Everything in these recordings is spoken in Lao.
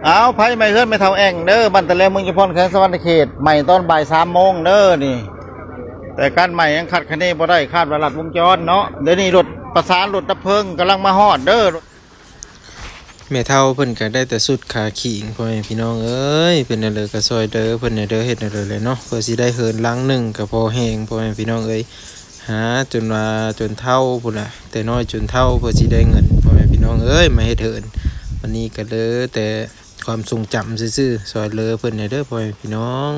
ອ້າວ ໄຟໄໝ້ເຮືອນແມ່ເຖົ້າແອ່ງເດີ ບ້ານຕະແລວ ເມືອງຈຳພອນ ແຂວງສະຫວັນນະເຂດ ໄໝ້ຕອນບ່າຍສາມໂມງເດີນີ້. ແຕ່ການໄໝ້ຍັງຄາດຄະເນບໍ່ໄດ້ ຄາດວ່າລັດວົງຈອນເນາະ. ດຽວນີ້ລົດ ປະສານລົດດັບເພີງກຳລັງມາຮອດເດີ. ແມ່ເຖົ້າເພິ່ນກໍໄດ້ແຕ່ຊຸດຂາຂີງ ພໍ່ແມ່ພີ່ນ້ອງເອີຍ. ເປັນແນວໃດກໍຊ່ອຍເດີເພິ່ນແດ່ເດີ ເຮັດແນວໃດແຫຼະເນາະ ເພື່ອຊິໄດ້ເຮືອນຫຼັງໜຶ່ງກໍພໍແຮງ ພໍ່ແມ່ພີ່ນ້ອງເອີຍ. ຫາຈົນວ່າຈົນເຖົ້າພຸ້ນລະ ແຕ່ນ້ອຍຈົນເຖົ້າ ເພື່ອຊິໄດ້ເງິນ ພໍ່ແມ່ພີ່ນ້ອງເອີຍ ມາເຮັດເຮືອນ. ວັນນີ້ກໍເຫຼືອແຕ່ຄວາມຊົງຈຳຊື່ໆ ຊ່ອຍເຫຼືອເພິ່ນແດ່ເດີ ພໍ່ແມ່ພີ່ນ້ອງ.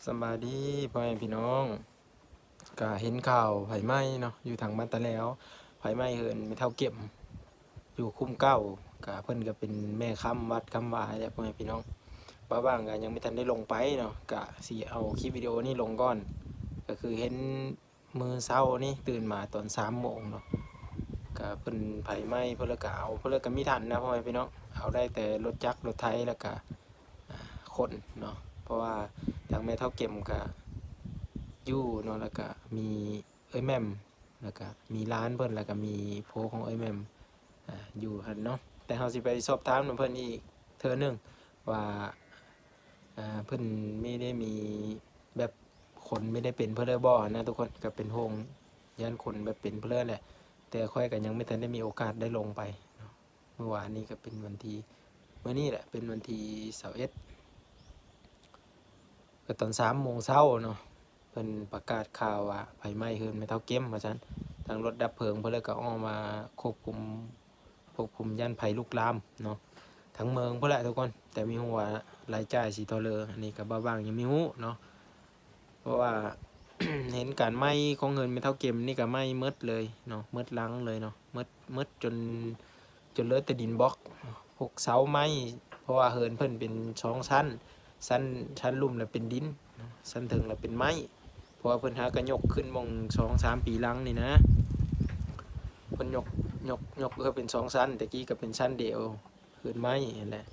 ສະບາຍດີພໍ່ແມ່ພີ່ນ້ອງ. ກະເຫັນຂ່າວໄຟໄໝ້ເນາະ ຢູ່ທາງບ້ານຕາແລວ ໄຟໄໝ້ເຮືອນແມ່ເຖົ້າເກັມ ຢູ່ຄຸ້ມເກົ້າ ກະເພິ່ນກະເປັນແມ່ຄ້ຳວັດຄ້ຳວາແຫຼະ ພໍ່ແມ່ພີ່ນ້ອງ. ບ່າວຫວ່າງກະຍັງບໍ່ທັນໄດ້ລົງໄປເນາະ ກະຊິເອົາຄລິບວິດີໂອນີ້ລົງກ່ອນ. ກະຄືເຫັນມື້ເຊົ້ານີ້ຕື່ນມາຕອນສາມໂມງເນາະ ກະເພິ່ນໄຟໄໝ້ ເພິ່ນລະກະເອົາ ເພິ່ນລະກະມີທັນນະ ພໍ່ແມ່ພີ່ນ້ອງ ເອົາໄດ້ແຕ່ລົດຈັກລົດໄຖ ລະກະ ອາ ຄົນເນາະ ເພາະວ່າທາງແມ່ເຖົ້າເກັມກະຢູ່ເນາະ ລະກະມີເອື້ອຍແໝ່ມ ລະກະມີຫຼານເພິ່ນ ລະກະມີຜົວຂອງເອື້ອຍແໝ່ມ ອາ ຢູ່ຫັ້ນເນາະ. ແຕ່ເຮົາຊິໄປສອບຖາມນຳເພິ່ນອີກເທື່ອໜຶ່ງວ່າ ອາ ເພິ່ນມີ ໄດ້ມີແບບຄົນມີໄດ້ເປັນເພິ່ນເລີຍບໍ່ນະທຸກຄົນ. ກະເປັນຫ່ວງຢ້ານຄົນແບບເປັນເພິ່ນເລີຍແຫຼະ ແຕ່ຂ້ອຍກະຍັງບໍ່ທັນໄດ້ມີໂອກາດໄດ້ລົງໄປເນາະ. ມື້ວານນີ້ກໍເປັນວັນທີ ມື້ນີ້ແຫຼະເປັນວັນທີຊາວເອັດ ກໍຕອນສາມໂມງເຊົ້າເນາະ ເພິ່ນປະກາດຂ່າວວ່າໄຟໄໝ້ເຮືອນແມ່ເຖົ້າເກັມວ່າຊັ້ນ. ທາງລົດດັບເພີງເພິ່ນລະກໍອອກມາຄວບຄຸມ ຄວບຄຸມຢ້ານໄຟລຸກລາມເນາະ ທັງເມືອງພຸ້ນແຫຼະທຸກຄົນ. ແຕ່ບໍ່ຮູ້ວ່າລາຍຈ່າຍຊິທໍ່ເລີ ອັນນີ້ກໍບ່າວຫວ່າງຍັງບໍ່ຮູ້ເນາະ. ເພາະວ່າ ເຫັນການໄໝ້ຂອງເຮືອນແມ່ເຖົ້າເກັມນີ້ກໍໄໝ້ໝົດເລີຍເນາະ ໝົດຫຼັງເລີຍເນາະ ໝົດ ໝົດຈົນ ຈົນເຫຼືອແຕ່ດິນບລັອກ ພວກເສົາໄມ້ ເພາະວ່າເຮືອນເພິ່ນເປັນສອງຊັ້ນ ຊັ້ນ ຊັ້ນລຸ່ມລະເປັນດິນເນາະ ຊັ້ນເທິງລະເປັນໄມ້. ເພາະວ່າເພິ່ນຫາກໍຍົກຂຶ້ນໝ່ອງສອງສາມປີຫຼັງນີ້ນະ ເພິ່ນຍົກ ຍົກ ຍົກເຮືອນເປັນສອງຊັ້ນ ແຕ່ກີ້ກໍເປັນຊັ້ນດຽວ ເຮືອນໄມ້ຫັ້ນແຫຼະ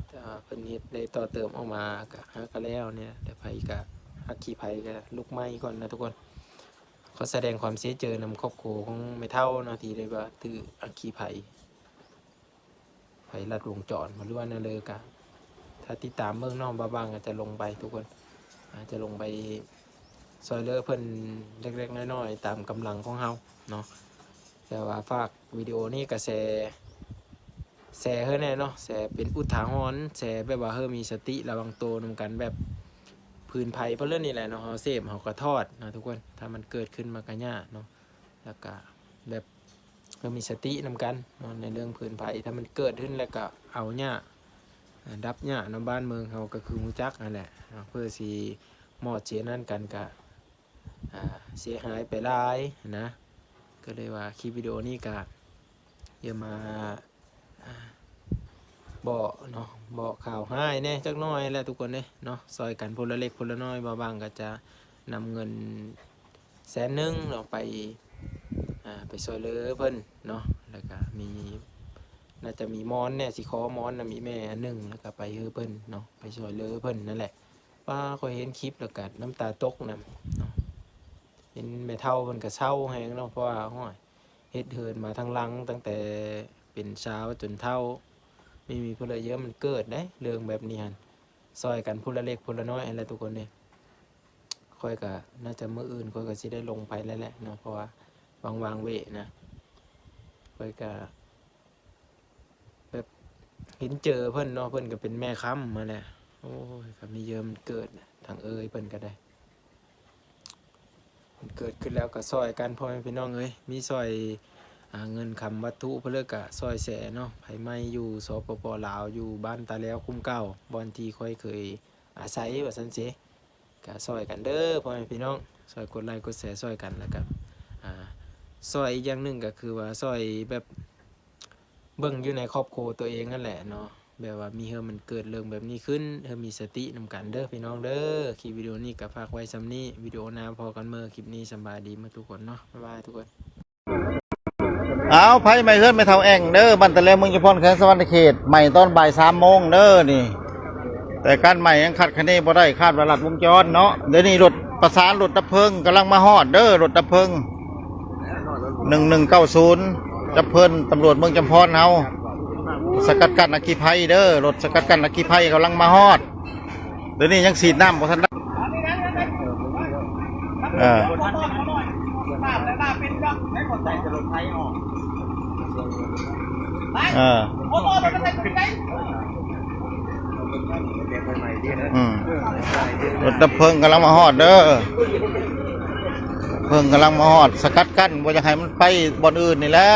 ແຕ່ວ່າເພິ່ນເຮັດໄດ້ຕໍ່ເຕີມອອກມາ ກະຫາກະແລ້ວນີ້ແຫຼະ ແຕ່ໄຟກະ ອັກຄີໄພກະລຸກໄໝ້ກ່ອນນະທຸກຄົນ. ຂໍສະແດງຄວາມເສຍໃຈນຳຄອບຄົວຂອງແມ່ເຖົ້າເນາະ ທີ່ໄດ້ວ່າຖືກອັກຄີໄພ ໄຟລັດວົງຈອນ ບໍ່ຮູ້ວ່າແນວໃດ ກະຖ້າຕິດຕາມເບິ່ງເນາະ ບ່າວຫວ່າງກໍຈະລົງໄປທຸກຄົນ ອາດຈະລົງໄປຊ່ອຍເຫຼືອເພິ່ນເລັກໆນ້ອຍໆ ຕາມກຳລັງຂອງເຮົາເນາະ. ແຕ່ວ່າຝາກວິດີໂອນີ້ກໍແຊ ແຊໃຫ້ແດ່ເນາະ ແຊເປັນອຸທາຫອນ ແຊແບບວ່າໃຫ້ມີສະຕິລະວັງໂຕນຳກັນ ແບບຜືນໄພເພິ່ນເລີຍນີ້ແຫຼະເນາະ ເຮົາເສບເຮົາກໍຖອດນະທຸກຄົນ. ຖ້າມັນເກີດຂຶ້ນມາກໍຍາກເນາະ ລະກະແບບໃຫ້ມີສະຕິນຳກັນເນາະ ໃນເລື່ອງຜືນໄພ ຖ້າມັນເກີດຂຶ້ນແລ້ວກະເອົາຫຍ້າ ອາ ດັບຫຍ້າເນາະ ບ້ານເມືອງເຮົາກໍຄືຮູ້ຈັກຫັ້ນແຫຼະເນາະ ເພື່ອຊິມອດຊິອັນນັ້ນກັນກະ ອາ ເສຍຫາຍໄປຫຼາຍນະ. ກໍເລີຍວ່າຄລິບວິດີໂອນີ້ກະຢາກມາ ອາ ບອກເນາະ ບອກຂ່າວຮ້າຍແດ່ຈັກໜ້ອຍແຫຼະທຸກຄົນເດ້ເນາະ ຊ່ອຍກັນຄົນລະເລັກຄົນລະນ້ອຍ. ບ່າວຫວ່າງກໍຈະນຳເງິນແສນໜຶ່ງເນາະ ໄປ ອາ ໄປຊ່ອຍເຫຼືອເພິ່ນເນາະ ແລ້ວກະມີ ໜ້າຈະມີໝອນແດ່ ຊິຂໍໝອນນຳອີ່ແມ່ອັນໜຶ່ງ ແລ້ວກະໄປໃຫ້ເພິ່ນເນາະ ໄປຊ່ອຍເຫຼືອເພິ່ນນັ້ນແຫຼະ. ປ້າ ຂ້ອຍເຫັນຄລິບແລ້ວກະນ້ຳຕາຕົກນຳເນາະ ເຫັນແມ່ເຖົ້າເພິ່ນກະເສົ້າແຮງເນາະ ເພາະວ່າ ໂອ້ຍ ເຮັດເຮືອນມາທັງຫຼັງ ຕັ້ງແຕ່ເປັນສາວຈົນເຖົ້າ ມີ ມີຜູ້ໃດເຢີມ ມັນເກີດໄດ໋ເລື່ອງແບບນີ້ຫັ້ນ ຊ່ອຍກັນຜູ້ລະເລັກຜູ້ລະນ້ອຍຫັ້ນແຫຼະທຸກຄົນເດ້. ຂ້ອຍກະໜ້າຈະມື້ອື່ນຂ້ອຍກະຊິໄດ້ລົງໄປແລ້ວແຫຼະເນາະ ເພາະວ່າຫວ່າງໆ ເວນະ ຂ້ອຍກະ ແບບເຫັນເຈີເພິ່ນເນາະ ເພິ່ນກໍເປັນແມ່ຄ້ຳຫັ້ນແຫຼະ. ໂອ້ຍ ກໍມີເຢີມເກີດ ທາງເອີຍເພິ່ນກໍໄດ້ ມັນເກີດຂຶ້ນແລ້ວກໍຊ່ອຍກັນ ພໍ່ແມ່ພີ່ນ້ອງເອີຍ ມີຊ່ອຍ ອາ ເງິນຄຳວັດຖຸ ເພິ່ນເລີຍກໍຊ່ອຍແຊເນາະ. ໄຟໄໝ້ຢູ່ ສປປ ລາວ ຢູ່ບ້ານຕາແລວ ຄຸ້ມເກົ່າ ບ່ອນທີ່ຂ້ອຍເຄີຍອາໄສວ່າຊັ້ນເຊ. ກະຊ່ອຍກັນເດີພໍ່ແມ່ພີ່ນ້ອງ ຊ່ອຍກົດໄລ້ກົດແຊຊ່ອຍກັນ ແລ້ວກະ ອາ ຊ່ອຍອີກຢ່າງໜຶ່ງກະຄືວ່າຊ່ອຍແບບເບິ່ງຢູ່ໃນຄອບຄົວຕົວເອງຫັ້ນແຫຼະເນາະ ແບບວ່າມີເຮືອມັນເກີດເລື່ອງແບບນີ້ຂຶ້ນ ເຮົາມີສະຕິນຳກັນເດີພີ່ນ້ອງເດີ. ຄລິບວິດີໂອນີ້ກະຝາກໄວ້ສ່ຳນີ້ ວິດີໂອໜ້າພໍ້ກັນເມີ. ຄລິບນີ້ສະບາຍດີໝົດທຸກຄົນເນາະ ບາຍບາຍທຸກຄົນ. ອ້າວ ໄຟໄໝ້ເຮືອນແມ່ເຖົ້າແອ່ງເດີ ບ້ານຕາແລວ ເມືອງຈຳພອນ ແຂວງສະຫວັນນະເຂດ ໄໝ້ຕອນບ່າຍສາມໂມງເດີນີ້. ແຕ່ການໄໝ້ຍັງຄາດຄະເນບໍ່ໄດ້ ຄາດວ່າລັດວົງຈອນເນາະ. ດຽວນີ້ລົດປະສານລົດດັບເພີງກຳລັງມາຮອດເດີ ລົດດັບເພີງໜຶ່ງໜຶ່ງເກົ້າສູນ ດັບເພີງຕຳຫຼວດເມືອງຈຳພອນເຮົາ. ສະກັດກັ້ນອັກຄີໄພເດີ ລົດສະກັດກັ້ນອັກຄີໄພກຳລັງມາຮອດ. ດຽວນີ້ຍັງສີດນ້ຳບໍ່ທັນໄດ້ ເອີ ເອີ ອືມ ລົດດັບເພີງກຳລັງມາຮອດເດີ ເພີງກຳລັງມາຮອດ ສະກັດກັ້ນບໍ່ຢາກໃຫ້ມັນໄປບ່ອນອື່ນນີ້ແຫຼະ.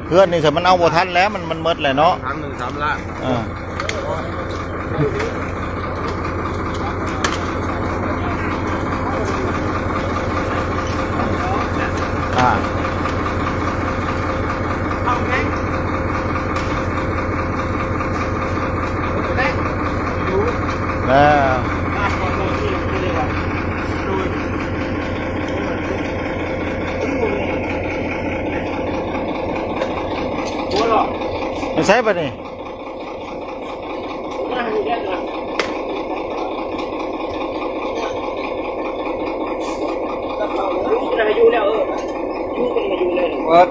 ເຮືອນນີ້ ຄັນມັນເອົາບໍ່ທັນແລ້ວ ມັນ ມັນໝົດແລ້ວເນາະ ຖັງໜຶ່ງສາມລ້ານ ເອີ ອ່າ ແລ້ວ ໄປໃສບັດນີ້? ເປີດ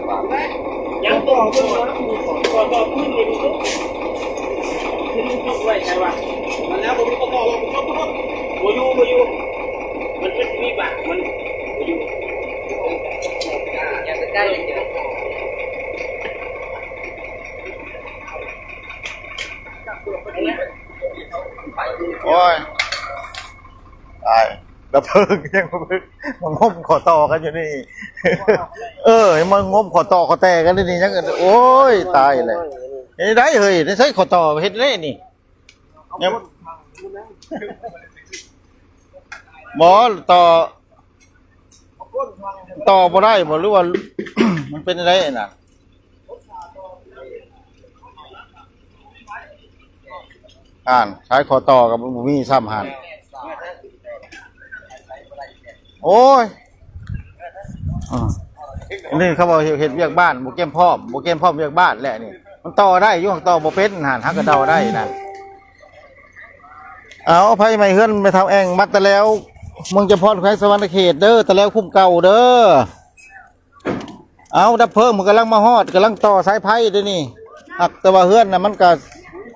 ຍັງຕໍ່ຂຶ້ນມາ ຕໍ່ຂຶ້ນນີ້ ມັນຄືຍົກໄວ້ໃສວະ? ມັນແລ້ວບໍ່ມີປະກອບ ບໍ່ຢູ່ ບໍ່ຢູ່ ມັນ ມັນມີບາດ ມັນບໍ່ຢູ່ ຢ່າໄປໃກ້ ໂອ້ຍ ຕາຍ ດັບເພີງຍັງມາງົມຂໍ້ຕໍ່ກັນຢູ່ນີ້ ເອີ ມາງົມຂໍ້ຕໍ່ຂໍ້ແຕ່ກັນຢູ່ນີ້ ຍັງ ໂອ້ຍ ຕາຍແລ້ວ ເຮັດໄດ້ເຮີ້ຍ ໄດ້ໃຊ້ຂໍ້ຕໍ່ ເຮັດໄດ້ນີ້ ຍັງ ບໍ່ ຕໍ່ ຕໍ່ບໍ່ໄດ້ບໍ່ ຫຼືວ່າ ມັນເປັນຈັ່ງໃດນະ? ອ່ານ ສາຍຂໍ້ຕໍ່ກໍບໍ່ມີຊ້ຳຫັ້ນ ໂອ້ຍ ອືມ ນີ້ເຂົາເວົ້າເຮັດວຽກບ້ານ ບໍ່ກຽມພ້ອມ ບໍ່ກຽມພ້ອມວຽກບ້ານແຫຼະນີ້ ມັນຕໍ່ໄດ້ຢູ່ ຕໍ່ບໍ່ເປັນຫັ້ນ ຫາກໍເດົາໄດ້ນັ້ນ. ເອົາ ໄຟໄໝ້ເຮືອນແມ່ເຖົ້າແອງ ມາຕະແລວ ເມືອງຈຳພອນ ແຂວງສະຫວັນນະເຂດເດີ ຕະແລວຄຸ້ມເກົ່າເດີ. ເອົາ ດັບເພີງມັນກຳລັງມາຮອດ ກຳລັງຕໍ່ສາຍໄຟເດ້ນີ້ ຫາກແຕ່ວ່າເຮືອນນະ ມັນກະ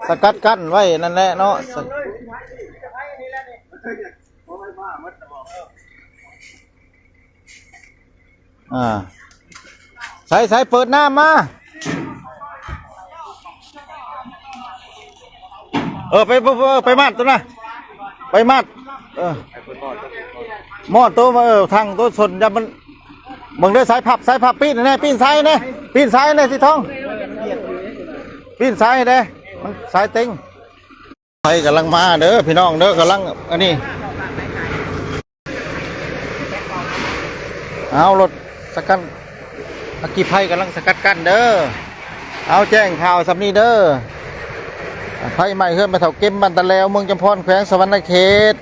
ສະກັດກັ້ນໄວ້ນັ້ນແຫຼະເນາະ ສະ ອ່າ ໃສ ໃສ ເປີດນ້ຳມາ ເອີ ໄປ ໄປ ໄປ ໄປມັດໂຕນະ ໄປມັດ ເອີ ມອດໂຕ ເອີ ຖັງໂຕຊົນ ຢ່າມັນ ເບິ່ງເດີ ສາຍພັບ ສາຍພັບ ປີ້ນແດ່ ປີ້ນສາຍແດ່ ປີ້ນສາຍແດ່ ສີທອງ ປີ້ນສາຍແດ່ ມັນສາຍເຕັງ. ໄຟກຳລັງມາເດີພີ່ນ້ອງເດີ ກຳລັງອັນນີ້ ເອົາ ລົດສະກັດ ອັກຄີໄພກຳລັງສະກັດກັ້ນເດີ ເອົາ ແຈ້ງຂ່າວສ່ຳນີ້ເດີ ໄຟໄໝ້ເຮືອນແມ່ເຖົ້າເກັມ ບ້ານຕາແລວ ເມືອງຈຳພອນ ແຂວງສະຫວັນນະເຂດ.